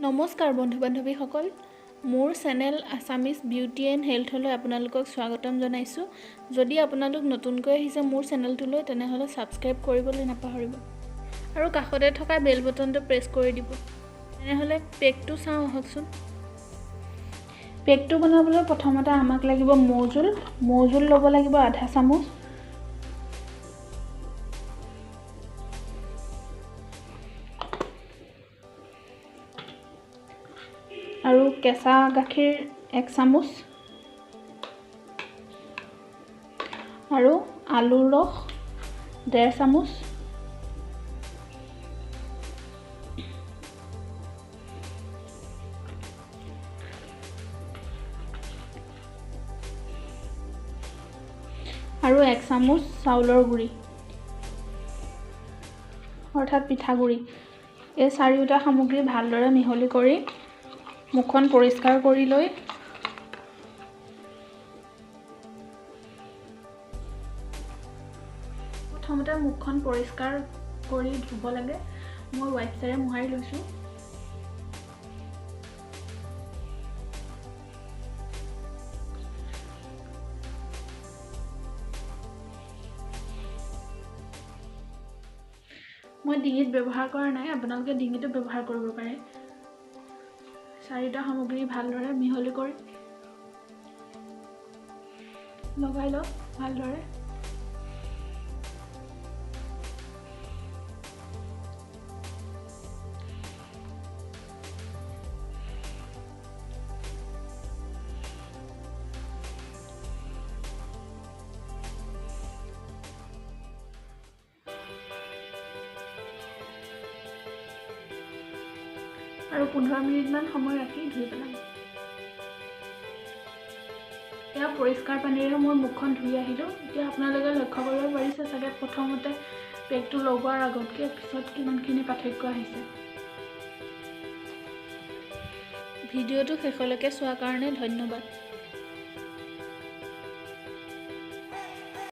নমস্কাৰ বন্ধু বান্ধৱীসকল, মোৰ চেনেল আছামিজ বিউটি এণ্ড হেল্থলৈ আপোনালোকক স্বাগতম জনাইছোঁ। যদি আপোনালোক নতুনকৈ আহিছে মোৰ চেনেলটোলৈ, তেনেহ'লে ছাবস্ক্ৰাইব কৰিবলৈ নাপাহৰিব আৰু কাষতে থকা বেল বটনটো প্ৰেছ কৰি দিব। তেনেহ'লে পেকটো চাওঁ আহকচোন। পেকটো বনাবলৈ প্ৰথমতে আমাক লাগিব মৌজোল। মৌজোল ল'ব লাগিব আধা চামুচ। আৰু কেঁচা গাখীৰ 1 চামুচ আৰু আলুৰ ৰস 1.5 চামুচ। আৰু 1 চামুচ চাউলৰ গুড়ি অৰ্থাৎ পিঠাগুড়ি। এই চাৰিওটা সামগ্ৰী ভালদৰে মিহলি কৰি মুখখন পৰিষ্কাৰ কৰি লৈ প্ৰথমতে মুখখন পৰিষ্কাৰ কৰি ধুব লাগে। মই ৱাইপছেৰে মোহাৰি লৈছোঁ। মই ডিঙিত ব্যৱহাৰ কৰা নাই, আপোনালোকে ডিঙিতো ব্যৱহাৰ কৰিব পাৰে। চাৰিটা সামগ্ৰী ভালদৰে মিহলি কৰি লগাই লওক ভালদৰে। আৰু 15 মিনিটমান সময় ৰাখি ধুই পেলাম। এয়া পৰিষ্কাৰ পানীৰে মই মুখখন ধুই আহিলোঁ। এতিয়া আপোনালোকে লক্ষ্য কৰিব পাৰিছে চাগে প্ৰথমতে পেকটো লগোৱাৰ আগতকৈ পিছত কিমানখিনি পাৰ্থক্য আহিছে। ভিডিঅ'টো শেষলৈকে চোৱাৰ কাৰণে ধন্যবাদ।